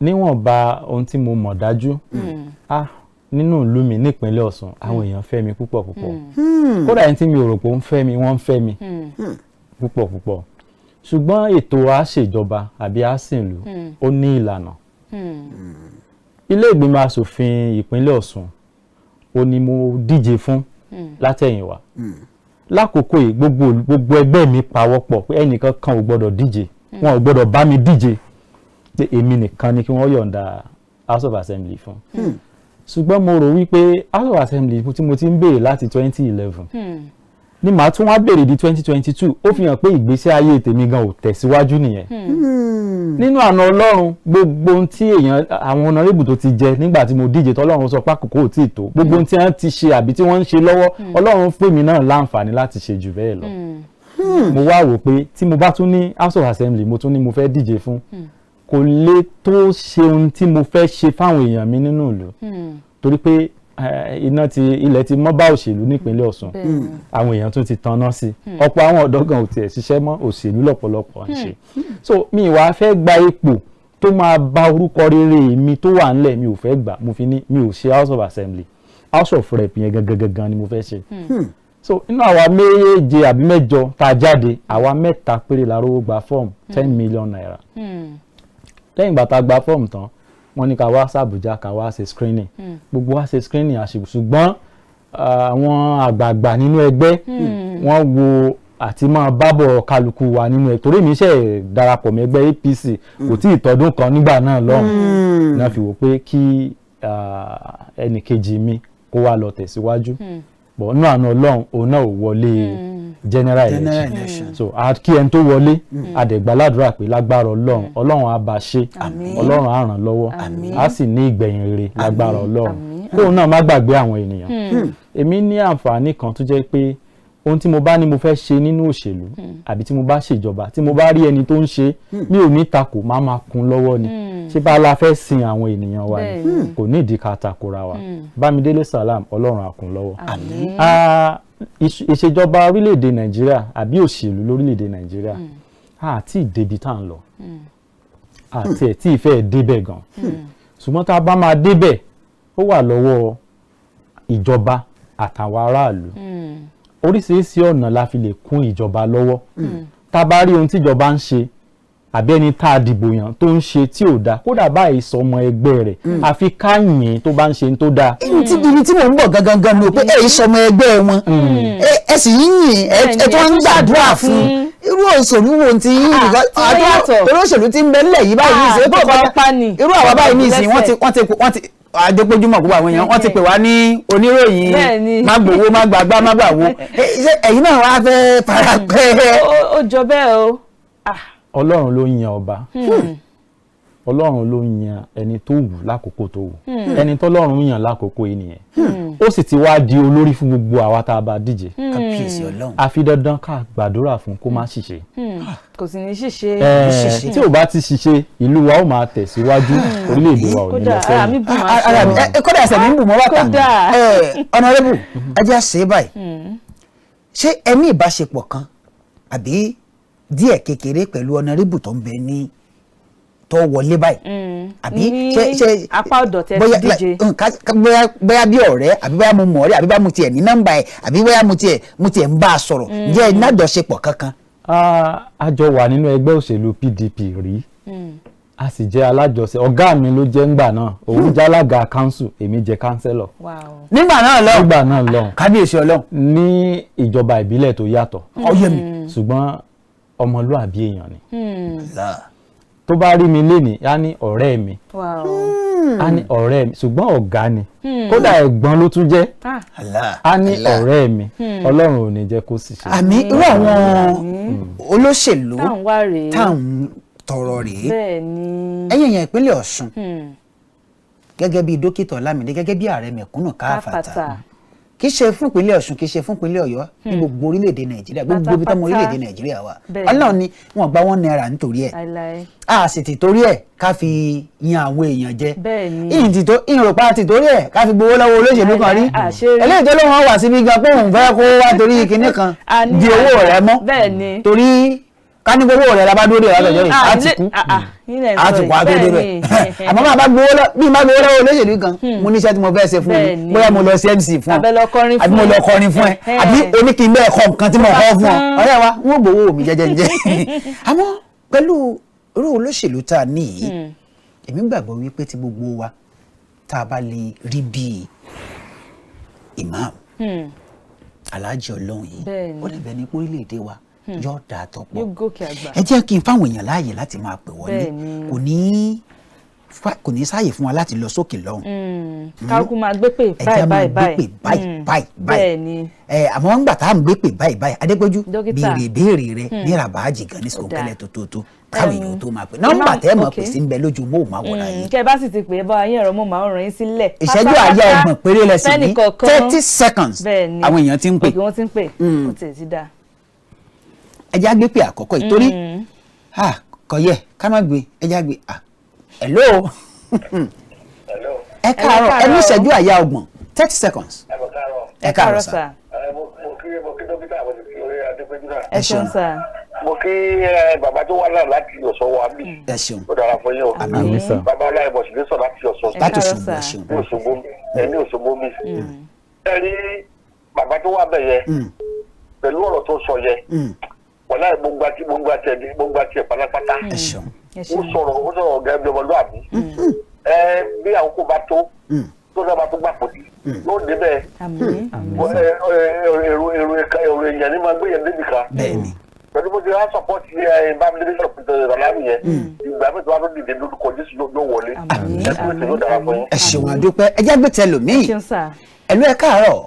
níwọ̀nba ohun tí mo mọ̀ dájú, ah, nínú ìlú mi nípínlẹ̀ Ọ̀ṣun, àwọn èèyàn fẹ́ mi púpọ̀ púpọ̀. Kódà ẹni tí mi ò rò pé ó ń fẹ́ mi, wọ́n ń fẹ́ mi púpọ̀ púpọ̀. Ṣùgbọ́n ètò àṣejọba àbí àsìnlú, ó ní ìlànà. Ilé ìgbìmọ̀ asòfin ìpínlẹ̀ Ọ̀ṣun ó ní mo díje fún látẹ̀yìnwá. Lákòókò yìí, gbogbo ẹgbẹ́ mi pawọ́pọ̀ pé ẹnìkan kan ò gbọ́dọ̀ díje, wọn ò gbọ́dọ̀ bá mi díje, pé èmi nìkan ni kí wọ́n yọ̀ǹda House of Assembly fún. Ṣùgbọ́n mo rò wípé House of Assembly tí mo ti ń béèrè láti 2011 ni màá tún wá béèrè di 2022, ó fi hàn pé ìgbésí ayé tèmi gan ò tẹ̀síwájú nìyẹn. Nínú àna Ọlọ́run, gbogbo ohun tí èèyàn, àwọn honourable tó ti jẹ nígbà tí mo díje, tọ́lọ́run sọ pé àkókò ò tí ì tó, gbogbo ohun tí wọ́n ti ṣe àbí tí wọ́n ń ṣe lọ́wọ́, Ọlọ́run fún mi náà láǹfààní láti ṣe jù bẹ́ẹ̀ lọ. Mo wá wò pé tí mo bá tún ní House of Assembly mo tún ní mo fẹ́ díje fún, kò lè tó ṣe ohun tí mo fẹ́ ṣe fáwọn èèyàn mi nínú ìlú, torí pé iná ti ilẹ̀ ti mọ́ bá òṣèlú nípínlẹ̀ Ọ̀ṣun. Àwọn èèyàn tún ti tanná sí i. Ọ̀pọ̀ àwọn ọ̀dọ́ gan ò tiẹ̀ ṣiṣẹ́ mọ́, òṣèlú lọ́pọ̀lọpọ̀ ń ṣe. So mi wàá fẹ́ gba ipò tó máa bà orúkọ rere mi tó wà ńlẹ̀, mi ò fẹ́ gbà. Mo fi ní mi ò ṣe House of Assembly, House of Rep yẹn gangan gangan ni mo fẹ́ ṣe. So inú àwa méje àbí mẹ́jọ tá a jáde, àwa mẹ́ta péré la rówó gba fọ́ọ̀mù, ₦10 million. Lẹ́yìn ìgbà tá a gba fọ́ọ̀mù tán, wọ́n ní ká wá sàbújá, ká wá ṣe screening. Gbogbo wa ṣe screening àṣìkò, ṣùgbọ́n àwọn àgbààgbà nínú ẹgbẹ́, wọ́n wo àti máa bábọ̀ kálukú wa nínú ẹ̀, torí mi ṣe darapọ̀ mọ́ ẹgbẹ́ APC kò tí ì tọdún kan nígbà náà lọ́hùn náà, fi wò pé kí ẹnì kejì mi kó wá lọ tẹ̀síwájú bọ̀. Nínú àna Ọlọ́run, òun náà ò wọlé general General election. election. So kí ẹni tó wọlé, adẹ̀gbàládùra pé lágbára Ọlọ́run, Ọlọ́run á bá ṣe, Ọlọ́run á ràn lọ́wọ́, á sì ní ìgbẹ̀yìn rere lágbára Ọlọ́run. Kóun náà má gbàgbé àwọn ènìyàn. Èmi ní àǹfààní kan tó jẹ́ pé ohun tí mo bá ní mo fẹ́ ṣe nínú òṣèlú, àbí tí mo bá ṣèjọba, tí mo bá rí ẹni tó ń ṣe, mi ò ní takò, má máa kún lọ́wọ́ ni. Ṣé bá a la fẹ́ sin àwọn ènìyàn wa ni, kò ní ìdí ká takora wa. Bámidélé Salam, Ọlọ́run á kún lọ́wọ́. Ìṣèjọba orílẹ̀-èdè Nàìjíríà àbí òṣèlú lórílẹ̀-èdè Nàìjíríà, àti ìdèbí tá à ń lọ, àti ẹ̀ tí ìfẹ́ débẹ̀ gan. Ṣùgbọ́n tá a bá máa débẹ̀, ó wà lọ́wọ́ ìjọba àtàwọn aráàlú. Oríṣiríṣi ọ̀nà la fi lè kún ìjọba lọ́wọ́. Tá a bá rí ohun tíjọba ń ṣe, àbí ẹni tá a dìbò yàn tó ń ṣe tí ò dáa, kódà báyìí sọmọ ẹgbẹ́ rẹ̀, àfi ká yìn tó bá ń ṣe tó dáa. Ibi tí mò ń bọ̀ gangan gan ni o, pé ẹ sọmọ ẹgbẹ́ wọn, ẹ sì ń yìn, ẹ tó ń gbàdúrà fún. Irú òṣèlú wo ti yín? Irú òṣèlú tí ń bẹ nílẹ̀ yìí báyìí ní ìsìn tó kọjá, irú àwa báyìí ní ìsìn, wọ́n ti adépójúmọ̀ gbogbo àwọn èèyàn, wọ́n ti pè wá ní oníròyìn má gbowó, má gbàgbá, má gbàwó. Ṣé ẹ̀yin náà wá fẹ́ fara pẹ́? Ó jọ bẹ́ẹ̀ o. Ọlọ́run ló yan ọba, Ọlọ́run ló yan ẹni tó wù lákòókò tó wù. Ẹni tọ́lọ́run yàn lákòókò yìí nìyẹn, ó sì ti wá di olórí fún gbogbo àwa tá a bá díje. Kábíyèsí Ọlọ́run. Àfi dandan ká gbàdúrà fún kó má ṣìṣe. Kò sì ní ṣìṣe. Tí ò bá ti ṣìṣe, ìlú wa ó máa tẹ̀síwájú, orílẹ̀-èdè wa ò ní lọ sẹ́yìn. Kódà ẹsẹ̀ mi ń bù mọ́ bàtà. Honourable, ẹ jẹ́ ṣe báyìí. Ṣé ẹ ní ìbáṣepọ̀ kan àbí díẹ̀ kékeré pẹ̀lú honourable tó ń bẹ ní tó wọlé báyìí, àbí Ní ṣe apá ọ̀dọ̀ tẹ́ ti bóyá díje. bóyá bí ọ̀rẹ́, àbí bóyá mo mọ̀ ọ̀rẹ́, àbí bóyá mo tiẹ̀ ní nọ́mbà ẹ̀, àbí bóyá mo tiẹ̀ ń bá a sọ̀rọ̀, ǹjẹ́ ẹ nájọṣepọ̀ kankan? A jọ wà nínú ẹgbẹ́ òṣèlú PDP rí, a sì jẹ́ alájọṣe. Ọ̀gá mi ló jẹ́ ńgbà náà, òun jẹ́ alága council, èmi jẹ́ councillor. Nígbà náà lọ? Nígbà náà lọ. Kábíyèsí Ọlọ́run. Ní ìjọba ìbílẹ̀ tó yàtọ̀. Ọyẹ mi. Ṣùgbọ́n ọmọlúàbí èèyàn ni. Tó bá rí mi lénìí, á ní ọ̀rẹ́ mi, á ní ọ̀rẹ́ mi. Ṣùgbọ́n ọ̀gá ni, kódà ẹ̀gbọ́n ló tún jẹ́. Á ní ọ̀rẹ́ mi. Ọlọ́run ò ní jẹ́ kó sì ṣe. Àmín. Irú àwọn olóṣèlú Táwọn wá rèé. táwọn tọrọ rèé. Bẹ́ẹ̀ ni. Ẹ̀yin èèyàn ìpínlẹ̀ Ọ̀ṣun, gẹ́gẹ́ bí dókítà Ọlámídé, gẹ́gẹ́ bí ààrẹ mẹ̀kúnnù káfàtà, Káfàtà. Kì í ṣe fún ìpínlẹ̀ Ọ̀ṣun, kì í ṣe fún ìpínlẹ̀ Ọ̀yọ́, ní gbogbo orílẹ̀-èdè Nàìjíríà, gbogbo ibi tọ́mọ Pátápátá. orílẹ̀-èdè Nàìjíríà wà, Bẹ́ẹ̀ ni. Ọlọ́run ni wọ́n gba ₦1 nítorí ẹ̀. Láíláí. A sì ti torí ẹ̀ ká fi yan àwọn èèyàn jẹ. Bẹ́ẹ̀ ni. Ìyìn ti tó ìrọ̀pá ti torí ẹ̀ ká fi gbowó lọ́wọ́ olóṣèlú kan rí. Láíláí, àṣírí. Eléyìí tó lóun wà síbi gan pé òun fẹ́ kó wá torí kinní kan A ní di owó rẹ̀ mọ́, Bẹ́ẹ̀ ni. torí ká ní gbowó rẹ̀ la bá dúró dé látọjọ́ yìí, á ti kú, á ti kú, á tó dé bẹ̀. Àmọ́ máa bá gbowó lọ, bí má gbowó lọ́wọ́ olóṣèlú kan, mo níṣẹ́ tí mo fẹ́ ṣe fún Bẹ́ẹ̀ mi, ni. bóyá mo lọ sí MC fún ọ, Àbẹ́ lọ kọrin àbí mo fún lọ ẹ. kọrin fún ẹ, àbí oní kí n bẹ́ẹ̀ kọ nǹkan tí mo kọ́ fún ọ, ọ̀rẹ́ wa, n ó gbowó mi jẹ́jẹ́jẹ́. Àmọ́ pẹ̀lú irú olóṣèlú tá a ní yìí, èmi gbàgbọ́ wípé tí gbogbo wa tá a bá lè rí bíi Imam Alhaji Ọlọ́run yìí, Bẹ́ẹ̀ ni. ó dàbẹ̀ ní pé orílẹ̀-èdè wa yóò dáa tọ́pọ̀. Yóò gòkè àgbà. Ẹ jẹ́ kí n fáwọn èèyàn láàyè láti máa pè wọlé. Bẹ́ẹ̀ ni. Kò ní sáàyè fún wa láti lọ sókè lọ́hùn. Kálukú máa gbé pè. Ẹ Báyìí, jẹ́ máa báyìí, gbé pè báyìí. báyìí, báyìí, báyìí. Bẹ́ẹ̀ ni. Ẹ àmọ́ ńgbà tá à ń gbé pè báyìí báyìí, Adépẹ́jú, Dókítà. béèrè ìbéèrè rẹ ní rabaji gan ní sọ̀kẹ́lẹ̀ tó tó tó káwọn èèyàn tó máa pè. Nọ́mbà tẹ́ ẹ mọ̀ pè sí ń bẹ lójú móhùnmáwòrán yìí. Kẹ́ ẹ bá sì ti pè é, bá ayé ẹ̀rọ móhùnmáwòrán yín sílẹ̀. Ìṣẹ́jú àáyá 30 péré lẹ sì ní, Fẹ́nìkọ̀ọ̀kan. 30 seconds. Bẹ́ẹ̀ ni. Àwọn èèyàn ti ń pè. Òkè, wọ́n ti ń pè. Ó tiẹ̀ ti dáa. Ẹ jẹ́ á gbé pè àkọ́kọ́ yìí torí ah, kò yẹ ká má gbé. Ẹ jẹ́ á gbé. Ah, hello. Hello. Ẹ káàárọ̀. Ẹ ní ìṣẹ́jú àáyá 30, 30 seconds. Ẹ bọ̀, káàárọ̀. Ẹ káàárọ̀ sà. Mo kí dókítà, mo sì kí orí Adépéjú náà. Ẹ ṣeun sà. Mo kí bàbá tó wá náà láti Ọ̀ṣọ́ wa bí. Ẹ ṣeun. Ó dára fún yín o. Àmín sà. Bàbá aláìmọ̀ sì lè sọ láti Ọ̀ṣọ́. Ẹ Láti káàárọ̀ Òṣogbo. sà. Ẹ ṣeun. Ní Òṣogbo, ẹ ní Òṣogbo mi. Ẹ rí bàbá tó wà bẹ̀ yẹn pẹ̀lú ọ̀rọ̀ tó sọ yẹn. Wàláì, mo gba tiẹ̀ pátápátá. Ẹ ṣeun. Ẹ Ó ṣeun. sọ̀rọ̀, ó sọ̀rọ̀ gẹ́gẹ́ bí ọmọlúwàbí. Ẹ bí àwọn kò bá tó tó náà bá tó gbà pòtì yóò débẹ̀. Àmín. Èrò èèyàn ní máa gbé yẹn débi kan. Bẹ́ẹ̀ ni. Pẹ̀lú bó ti wá support ẹ bámidélé sọ̀rọ̀ pẹ̀lú ìrọ̀lámì yẹn, ìgbà mi tó wá tó dìde lórúkọ Jésù ló wọlé. Àmín. Ẹ kúrò tí yóò dára fún yín. Ẹ ṣeun, àdúpẹ́. Ẹ jẹ́ á gbé tẹlòmíì. Ẹ ṣeun sà. Hello, ẹ káàárọ̀.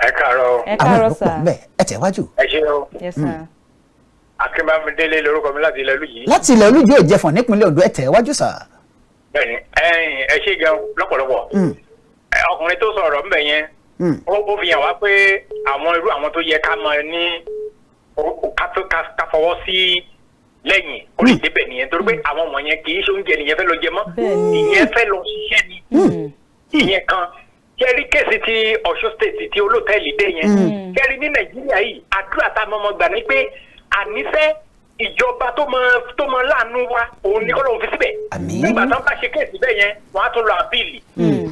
Ẹ káàárọ̀. Ẹ Àwọn káàárọ̀ èrò sà. pọ̀ ńbẹ̀. Ẹ tẹ̀wájú. Ẹ ṣé o. Yes sà. Akínbámidélé lórúkọ mi láti ilẹ̀ Olújì. Láti ilẹ̀ Olújì Òjẹ̀fọ̀n nípínlẹ̀ Oǹdó, ẹ tẹ̀wájú sà. Bẹ́ẹ̀ni, ẹ̀yin ẹ ṣé gan lọ́pọ̀lọpọ̀. Ọkùnrin tó sọ̀rọ̀ ńbẹ̀ yẹn, ó fi hàn wá pé àwọn irú àwọn tó yẹ ká máa ní ká fọwọ́ sí lẹ́yìn kó lè débẹ̀ nìyẹn, torí pé àwọn wọ̀nyẹn kì í ṣe oúnjẹ nìyẹn fẹ́ lọ jẹ mọ́. Bẹ́ẹ̀ni. Ìyẹn fẹ́ lọ ṣiṣẹ́ ni. Ìyẹn kan kẹrí case ti Ọ̀ṣun State tí olótẹ́ẹ̀lì dé yẹn, kẹrí ní Nàìjíríà yìí, àdúrà tá a mọ̀ mọ́ gbà ní pé àníṣe ìjọba tó mọ láàánú wa, òun ní kọ́ lóun fi síbẹ̀. Àmín. Nígbà tó ń bá ṣe case bẹ́ẹ̀ yẹn, wọ́n á tún lọ appeal.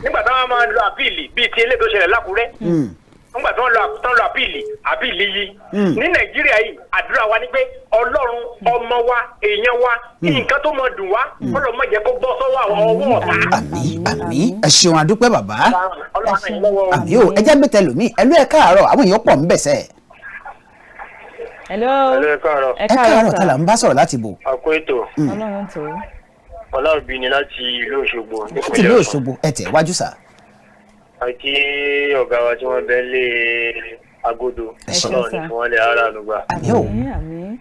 Nígbà tó wọ́n máa lọ appeal bíi ti eléyìí tó ṣẹlẹ̀ lákùrẹ́, nígbà tó ń lọ appeal, appeal yìí ní Nàìjíríà yìí, àdúrà wa ni pé Ọlọ́run, ọmọ wa, èèyàn wa, nǹkan tó mọ dùn wá, Ọlọ́run má jẹ́ kó bọ́ sọ́wọ́ àwọn ọwọ́ ọ̀tá. Àmín, àmín. Ẹ ṣeun, àdúpẹ́ bàbá. Ọlọ́run ràn yín lọ́wọ́ o. Àmín o. Ẹ jẹ́ á gbé tẹlòmíì. Hello, ẹ káàárọ̀. Àwọn èèyàn pọ̀ ńbẹ̀ sẹ́. Hello. Ẹ káàárọ̀. Ẹ Ẹ káàárọ̀. káàárọ̀ Ta sà. là ń bá sọ̀rọ̀ láti bò? Àkó ètò. Ọlọ́run tó. Ọláòbí ni láti ìlú Òṣogbo. Láti ìlú Òṣogbo, ẹ tẹ̀wájú sà. Àti ọ̀gá wa tí wọ́n bẹ lé agodo. Ẹ ṣeun. Ọlọ́run ní fún wọn lè ara ànúgbà. Àmín o. Àmín, àmín.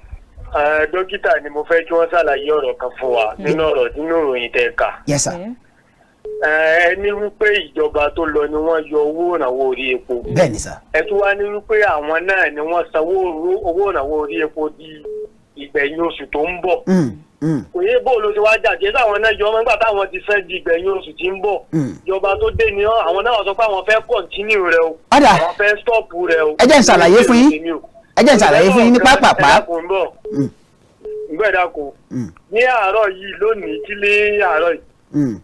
Dókítà ni mo fẹ́ kí wọ́n ṣàlàyé ọ̀rọ̀ kan fún wa nínú ọ̀rọ̀ nínú ìròyìn tẹ́ ẹ kà. Yes sir. Okay. Ẹ ní wípé ìjọba tó lọ ni wọ́n yọ owó ìrànwọ́ orí epo. Bẹ́ẹ̀ ni sà. Ẹ tún wá ní wípé àwọn náà ni wọ́n sanwó owó ìrànwọ́ orí epo di ìgbẹ̀yìn oṣù tó ń bọ̀. Kò yé bó ló ti wá jáde táwọn náà yọ ọmọ nígbà táwọn ti fẹ́ di ìgbẹ̀yìn oṣù tí ń bọ̀. Ìjọba tó dé ni àwọn náà sọ pé àwọn fẹ́ continue rẹ o. Ọ̀dà. Àwọn fẹ́ stop rẹ o. Ẹ jẹ́ n ṣàlàyé fún yín. Ẹ jẹ́ n ṣàlàyé fún yín ní pápápá. Ẹ dákun, ń bọ̀. Ṣùgbọ́n ẹ dákun, ní àárọ̀ yìí lónìí, kí lé àárọ̀ yìí,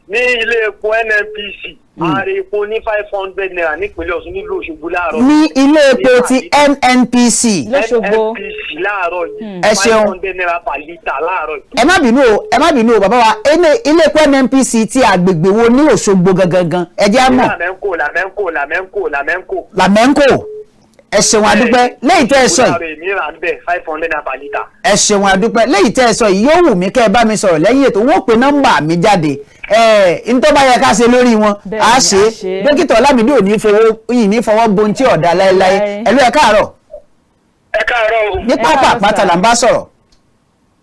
ní ilé epo NNPC, ààrẹ epo ní ₦500 nípínlẹ̀ Ọ̀ṣun, nílùú Òṣogbo láàárọ̀. Ní ilé epo ti NNPC. Lọ́ṣogbo. NNPC láàárọ̀ yìí. Ẹ ṣeun. ₦500 per litre láàárọ̀ yìí. Ẹ má bínú o, ẹ má bínú o, bàbá wa. Ilé epo NNPC ti àgbègbè wo ní Òṣogbo gangan gan? Ẹ jẹ́ á mọ̀. Lamẹ́ńkò, Lamẹ́ńkò, Lamẹ́ńkò, Lamẹ́ńkò. Làmẹ́ńkò. Ẹ ṣeun, adúpẹ́. Lẹ́yìn tẹ́ ẹ sọ yìí, Láàárọ̀ èmi rà ń bẹ̀ ₦500 per litre. Ẹ ṣeun, adúpẹ́. Lẹ́yìn tẹ́ ẹ sọ yìí, yóò wù mí kẹ́ ẹ bá mi sọ̀rọ̀ lẹ́yìn ètò. Wọ́n pe nọ́mbà mi jáde ẹ̀ ntọ́ bá yẹ ká ṣe lórí wọn. Bẹ́ẹ̀ni, á ṣe. á ṣe. Dókítà Ọlámídé ò ní fowó yìí ní fọwọ́ bohun tí ọ̀dà láéláé. Láé. Ẹ̀lú, ẹ káàárọ̀. Ẹ káàárọ̀ o. Ní pápá káàárọ̀, àpáta sir. là ń bá sọ̀rọ̀.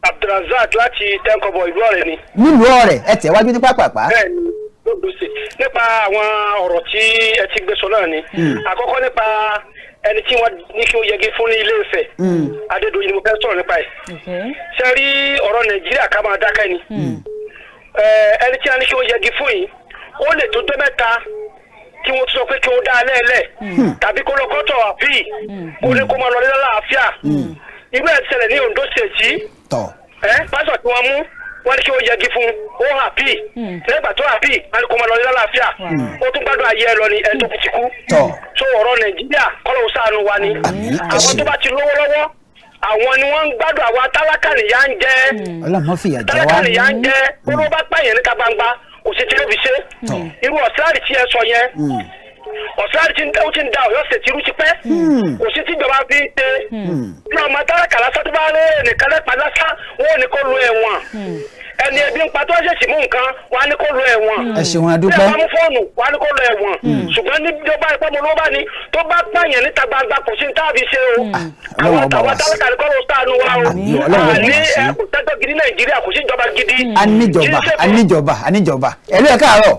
Abdulrasaq láti Tẹ́ńkọ̀bọ̀, ìlú Ọ̀rẹ́ ni. Nílùú Ọ̀rẹ́. Ẹ tẹ̀wájú ní pápá àpá. Bẹ́ẹ̀ni, lóògbé sí nípa àwọn ọ̀rọ̀ tí ẹ ti gbé sọ náà ni. Àkọ́kọ́, nípa ẹni tí wọ́n ní kí ó yẹgi fún ní Ilé Ifẹ̀, Adédoyin ni mo fẹ́ sọ̀rọ̀ nípa ẹ̀. Okay. Ṣe rí ọ̀rọ̀ Nàìjíríà, ká máa dákẹ́ ni. Ẹni tí a ní kí ó yẹgi fún yìí, ó lè tó dé mẹ́ta kí wọ́n tún sọ pé kí wọ́n dá a lẹ́ẹ̀lẹ̀ tàbí kó lọ kọ́tọ̀ àbí kó ní kó máa lọ lálàáfíà. Irú ẹ̀ ṣẹlẹ̀ ní Ondo State yìí. Tọ̀. Ẹ pásítọ̀ tí wọ́n mú, wọ́n ní kí ó yẹgi fún un, ó happy. Lẹ́gbàá tó happy, wọ́n ní kó máa lọ ní lálàáfíà, ó tún gbádùn ayé ẹ lọ ni. Ẹni tó kú ti kú. Tọ̀. So ọ̀rọ̀ Nàìjíríà, kọ́lọ́hún ṣàánú wa ni. Àmín, ẹ Àwọn ṣé. tó bá ti lówó lọ́wọ́, àwọn ni wọ́n ń gbádùn. Àwa tálákà nìyà ń jẹ. Ọlọ́run má fìyà jẹ wá. Tálákà nìyà ń jẹ. Olówó bá pààyàn níta gbangba, kò sí tí ó fi ṣe. Tọ̀. Irú ọ̀sán tí ẹ sọ yẹn, ọ̀sán tí ó ti ń da Ọ̀yọ́ ṣètì irú ti pẹ́, kò sí tíjọba fi ń ṣe. Ní ọmọ tálákà lásán tó bá rí nìkan lẹ́pa lásán, wọn ò ní kó lu ẹ̀wọ̀n. Ẹni ẹbí ń pa tó ṣèṣì mú nǹkan, wọn á ní kó lu ẹ̀wọ̀n. Ẹ ṣeun, adúpẹ́. Bí ẹ bá mú fóònù, wọn á ní kó lu ẹ̀wọ̀n. Ṣùgbọ́n ní bí ó bá ipá mo ló bá ní tó bá pààyàn níta gbangba, kò sí ní táàbì ṣe o. Ọlọ́run Àwọn ọba tàwa wa sí. tálákà ní kọ́ ló ṣàánú wa o. Àmín, Ọlọ́run ọba Àní wa sí. ẹ kò tẹ́tọ́ gidi Nàìjíríà, kò sí ìjọba gidi. Aníjọba, Kì í ṣe pé- aníjọba, aníjọba. Ẹ̀lú, ẹ káàárọ̀.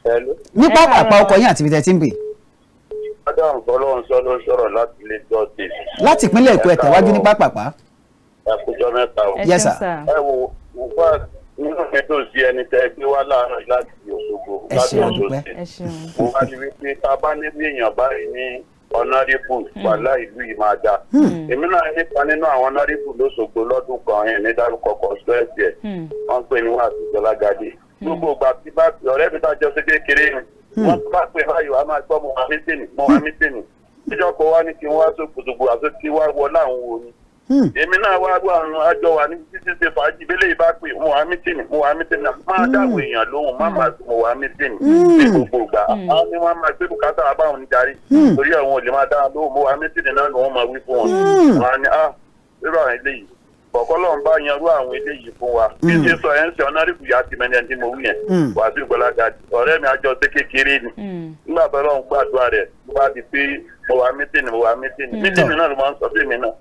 Hello. Ní Ẹ pápá àpá káàárọ̀. ọkọ̀ yín àti ibi tẹ́ ti ń pè. Adam Fọlọ́runṣọ́ ló ń sọ̀rọ̀ láti Lagos State. Láti ìpínlẹ̀ Èkó. Ẹ tẹ̀wájú ní pápá àpá. Ẹ kújọ mẹ́ta o. Ẹ Yes, ṣeun sir. sir. Ẹ wo nǹkan, nínú mi dùn sí ẹni tẹ́ gbé wá láàárọ̀ yìí láti Òṣogbo, Ẹ láti ṣeun, Ọ̀ṣun dúpẹ́. State. Ẹ ṣeun. Mo wá ní wípé tá a bá níbi èèyàn báyìí ní honourable, wàhálà ìlú yìí máa dáa. Èmi náà nípa nínú àwọn honourable lóṣogbo lọ́dún kan yẹn ní dárúkọ constituency ẹ̀. Wọ́n ń pè ní Wàásù Jọlágadé. Gbogbo ìgbà tí bá ọ̀rẹ́ mi tá a jọ ṣe kékeré ni wọ́n bá pè báyìí, wàá máa gbọ́, "Mo wà meeting, mo wà meeting." Níjọ́ kan wá ní kí n wá sókòtògbò àti kí wá wọ láwọn wo ni èmi náà wá wá àrùn àjọ wà ní títí ṣe fàájì bẹ́lẹ̀ yìí bá pè, "Mo wà meeting, mo wà meeting." Máa dáwọ̀ èèyàn lóhùn, má máa mo wà meeting ní gbogbo ìgbà. Àwọn ni wọ́n máa gbé bùkátà wa báwọn níjàre torí àwọn ò lè máa dáhùn lóhùn. "Mo wà meeting" náà ni wọ́n máa wí fún wọn. Wọn á ní ah, irú àwọn eléyìí bọ̀kọ́lọ́ ń bá yanrú àwọn eléyìí fún wa. Bí ṣe sọ ẹ̀ ń ṣe honourable yá ti mẹ́ni ẹni tí mo wí yẹn, Wàásù Gbọ́lága, ọ̀rẹ́ mi àjọ ṣe kékeré ni. Nígbà tó lọ́n gbàdúrà rẹ̀ ló bá di pé mo wà meeting, mo wà meeting, meeting náà ló máa ń sọ fún mi náà.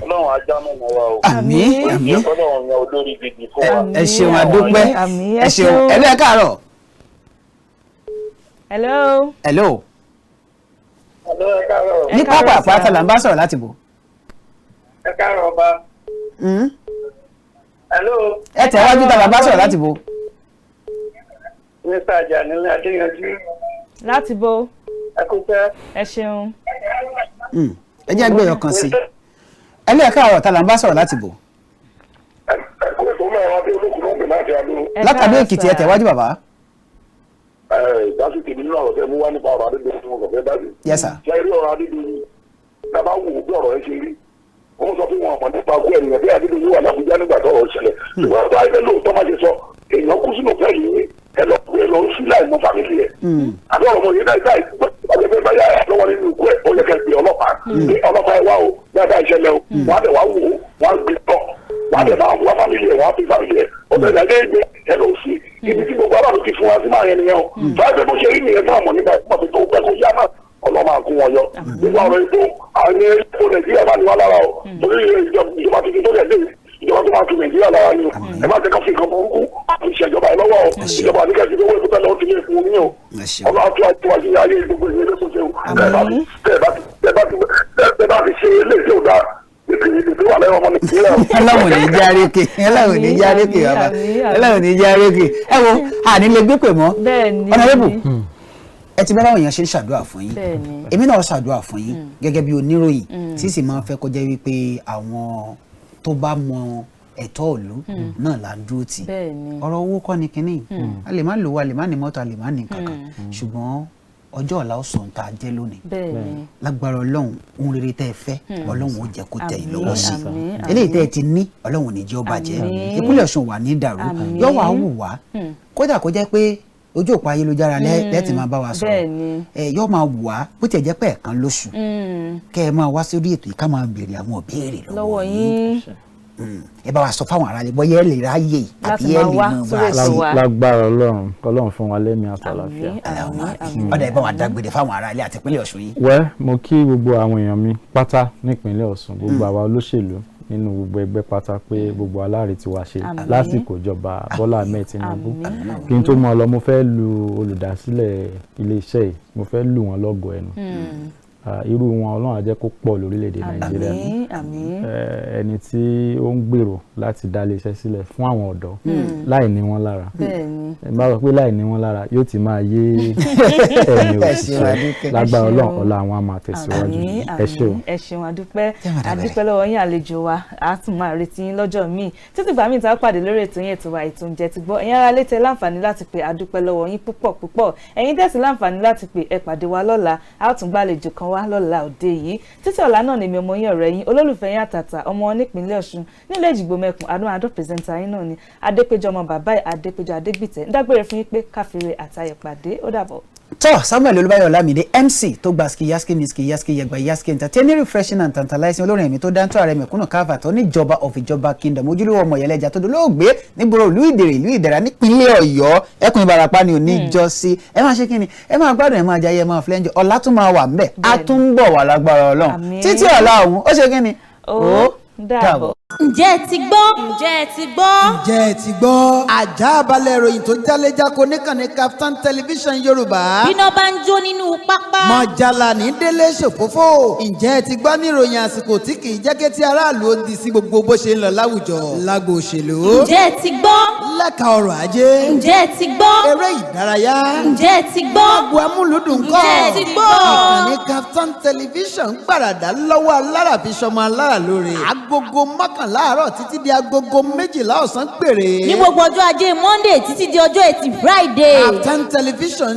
Ọlọ́run ajá mọ̀nà wa o. Àmín, àmín. Ọlọ́run yan olórí gidi fún wa. Ẹ ṣeun, adúpẹ́. Àmín, ẹ Ẹ ṣeun. ṣeun. Ẹ̀lú, ẹ káàárọ̀. Hello. Hello. Hello, ẹ káàárọ̀. Ní Ẹ pápá káàárọ̀, àpáta sir. là ń bá sọ̀rọ̀ láti bò. Ẹ káàárọ̀ ọba. Hello. Ẹ tẹ̀wájú, tá là ń bá sọ̀rọ̀ láti bò. Mr. Ajani Adéyanjú. Láti bo. Ẹ kú pẹ́. Ẹ ṣeun. Ẹ jẹ́ gbé ọkàn sí i. Ẹ̀lú, ẹ káàárọ̀, tá là ń bá sọ̀rọ̀ láti bò. Ẹ kú ètò náà, wá bí olókùn náà pè láti Adó. Ẹ Látàdó káàárọ̀, Èkìtì. Ẹ sir. tẹ̀wájú, bàbá. Ìdásí tèmi nínú ọ̀rọ̀ tẹ́ mú wá nípa ọ̀rọ̀ Adédoyin tí mo kàn fẹ́ dá sí. Yes, sir. Ṣé irú ọ̀rọ̀ Adédoyin, dábàá wò ó bí ọ̀rọ̀ yẹn ṣe rí, wọ́n sọ fún wọn àmọ́ nípa kú ẹ̀yìn bí Adédoyin wà lábújá nígbà tó ọ̀rọ̀ ṣẹlẹ̀. Ṣùgbọ́n tó ayé lóòótọ́ má ṣe sọ, èèyàn kú sínú pẹ́ẹ́lí yìí, ẹ lọ ẹ lọ sí láì mọ family ẹ̀. Àbí ọ̀rọ̀ mọ̀ yẹn náà láì gbàgbé bá yà lọ́wọ́ nínú ikú ẹ̀, ó yẹ kẹ́ pé ọlọ́pàá pé ọlọ́pàá ẹ wá o, dáadáa ìṣẹ̀lẹ̀ o. Wọ́n á dẹ̀ wá wò ó, wọ́n á gbé tọ̀, wọ́n á dẹ̀ máa wá family ẹ̀, wọ́n á fi family ẹ̀. Ó bẹ̀rẹ̀ adé gbé ẹ lọ sí ibi tí gbogbo aráàlú ti fún wa sí máa yẹn nìyẹn o. Fáwọn bó ṣe rí nìyẹn fún àmọ́ nípa ìpàdé tó pẹ́ kó yá náà, ọlọ́mọ àkún wọn yọ. Nípa ọ̀rọ̀ epo, àwọn epo Nàìjíríà bá ní wá lára o. Torí ìjọba tuntun tó lẹ̀ dé, ìjọba tó máa tún Nàìjíríà lára ni o. Ẹ má jẹ́ ká fi nǹkan burúkú àti ìṣèjọba ẹ lọ́wọ́ o. Ìjọba àníkàtí owó epo tẹ́lẹ̀ ó ti lé fún yín o. Ẹ ṣeun. Ọlọ́run tó àti wájú ayé gbogbo ìyẹn ló ṣe o. Tẹ́ bá ti ṣe eléyìí tó dáa, ìpínlẹ̀ wà lẹ́wọ̀n ọmọ Nàìjíríà o. Ọlọ́run ní járékè, Ọlọ́run ní járékè, bàbá. Àmín, àmín. Ọlọ́run ní járékè. Ẹ wo, àní lè gbé pè mọ́. Bẹ́ẹ̀ ni. Honourable, Ẹ ti bá báwọn èèyàn ṣe ń ṣàdúrà fún yín. Bẹ́ẹ̀ni. Èmi náà ṣàdúrà fún yín gẹ́gẹ́ bí oníròyìn tí sì máa ń fẹ́ kó jẹ́ wípé àwọn tó bá mọ ẹ̀tọ́ ìlú náà là ń dúró tì. Bẹ́ẹ̀ni. Ọ̀rọ̀ owó kọ́ ni kínní. A lè má lówó, a lè má ní mọ́tò, a lè má ní kankan, ṣùgbọ́n ọjọ́ ọ̀la ó sọ ohun tá a jẹ́ lónìí. Lágbára Ọlọ́run, ohun rere tẹ́ ẹ fẹ́, Ọlọ́run ó jẹ́ kó tẹ̀ yín lọ́wọ́ sí i. Àmín, àmín. Eléyìí tẹ́ ẹ ti ní, Ọlọ́run ò ní jẹ́ ó bàjẹ́. Àmín. Ìpínlẹ̀ Ọ̀ṣun wà ní dàrú. Àmín. Yóò wá wù wá, kódà kó jẹ́ pé ojú òpó ayélujára lẹ́ẹ̀tì máa bá wa sọ̀rọ̀. Ẹ yóò máa wù wá, bó tiẹ̀ jẹ́ pé ẹ̀ẹ̀kan lóṣù, kẹ́ ẹ máa wá sórí ètò yìí, ká máa béèrè àwọn ìbéèrè lọ́wọ́ lọ́wọ́ yín. yín. Ẹ bá wa sọ fáwọn aráàlú bóyá ẹ lè ráyè láti àbí ẹ máa lè wá máa sórí wá ètò sí. wa. Lágbára Ọlọ́run, kọ́lọ́run fún wa lẹ́mìí àtàlàfíà. Àmín, àmín, àmín. Ọ̀dà, ẹ bá wa dágbére fáwọn aráàlú àti ìpínlẹ̀ Ọ̀ṣun yìí. Wẹ́ mo kí gbogbo àwọn èèyàn mi pátá nípínlẹ̀ Ọ̀ṣun, gbogbo àwa olóṣèlú nínú gbogbo ẹgbẹ́ pátá, pé gbogbo aláàrẹ tí wàá ṣe Àmín. lásìkò ìjọba Bọ́lá Ahmed Tinubu. Àmín. Kí n tó mọ lọ, mo fẹ́ lu olùdásílẹ̀ iléeṣẹ́ yìí, mo fẹ́ lù wọ́n lọ́gọ̀ọ́ ẹnu. Irú wọn, Ọlọ́run á jẹ́ kó pọ̀ lórílẹ̀‐èdè Nàìjíríà. Àmín, àmín. Ẹni tí ó ń gbèrò láti dá iléeṣẹ́ sílẹ̀ fún àwọn ọ̀dọ́ láì ní wọn lára. Ẹ bá sọ pé láì ní wọn lára, yóò ti máa yé ẹ̀yin Ẹ ṣeun, òṣìṣẹ́. Adúkẹ́. Lágbára Ẹ ṣeun. Ọlọ́run, ọlá àwọn á máa tẹ̀síwájú. Àmín. Ẹ ṣé o. Àmín, ẹ ṣeun, àdúpẹ́. Jẹ́ máa dábẹ̀rẹ̀. Àdúpẹ́ lọ́wọ́ yín, àlejò wa. A tún máa retí yín lọ́jọ́ míì, títí gbà míì tá a pàdé lórí ètò yín, ètò wa, ètò Ǹjẹ́ Ti Gbọ́. Ẹ̀yin ará létẹ láǹfààní láti pè, àdúpẹ́ lọ́wọ́ yín púpọ̀ púpọ̀. Ẹ̀yin tẹ̀sí láǹfààní láti pè, ẹ pàdé wa lọ́la. A ó tún gbàlejò kan wá lọ́la òde yìí. Títí ọ̀la náà ni ọmọ yín, ọ̀rẹ́ yín, olólùfẹ́ yín àtàtà, ọmọ nípínlẹ̀ Ọ̀ṣun nílé Èjìgbò mẹ́kùn, àdún àdún presenter yín náà ni, Adépéjọ ọmọ bàbá ẹ̀, Adépéjọ Adégbìtẹ́, ń dágbére fún yín pé káfíńre àtayọ̀ pàdé. Ó dàbọ̀. Tọ́ Samuel Olúbáyọ̀ Ọlámídé, MC tó gba ski yaski miski yaski yẹgba yaski, entertaining, refreshing and tantalizing, olórin ẹ̀mí tó dáńtọ́, ààrẹ mẹ̀kúnnù káfà tó níjọba of ìjọba kingdom, ojúlówó ọmọ ìyẹlẹ́jà tó dolóògbé nígboro ìlú Ìdèrè, ìlú Ìdẹ̀ra nípínlẹ̀ Ọ̀yọ́, ẹkùn Ìbàràpá ni òní jọ sí. Ẹ máa ṣe kíni, ẹ máa gbádùn, ẹ máa jayé, ẹ máa flẹ́ńjọ. Ọ̀la tún máa wà ńbẹ̀, á tún ń bọ̀ wà lágbára Ọlọ́run. Àmín. Títí ọ̀la ọ̀hún, ó ṣe kíni. Ó dàbọ̀. Ǹjẹ́ ẹ ti gbọ́? Ǹjẹ́ ẹ ti gbọ́? Ǹjẹ́ ẹ ti gbọ́? Àjà balẹ̀ ìròyìn tó jálẹ́jáko níkànnì Kaftan Television Yorùbá. Bíná bá ń jó nínú pápá. Mọ̀jàlá ní délé ṣòfófó. Ǹjẹ́ ẹ ti gbọ́ ní ìròyìn àsìkò tí kì í jẹ́ kí tí aráàlú ó di sí gbogbo bó ṣe ń lọ láwùjọ, lágbo òṣèlú, Ǹjẹ́ ẹ ti gbọ́? lẹ́ka ọrọ̀ ajé, Ǹjẹ́ ẹ ti gbọ́? Eré ìdárayá, Ǹjẹ́ ẹ ti gbọ́? Agbo amúlùdùn kọ́. Ǹjẹ́ ẹ ti gbọ́? Ìkànnì Kaftan Television gbàràdà lọ́wọ́ alára fi ṣọmọ alára lóore. 11:00 àárọ̀ títí di 12:00 ọ̀sán péré. Ní gbogbo ọjọ́ ajé Monday títí di ọjọ́ ẹtì Friday. Kaftan Television.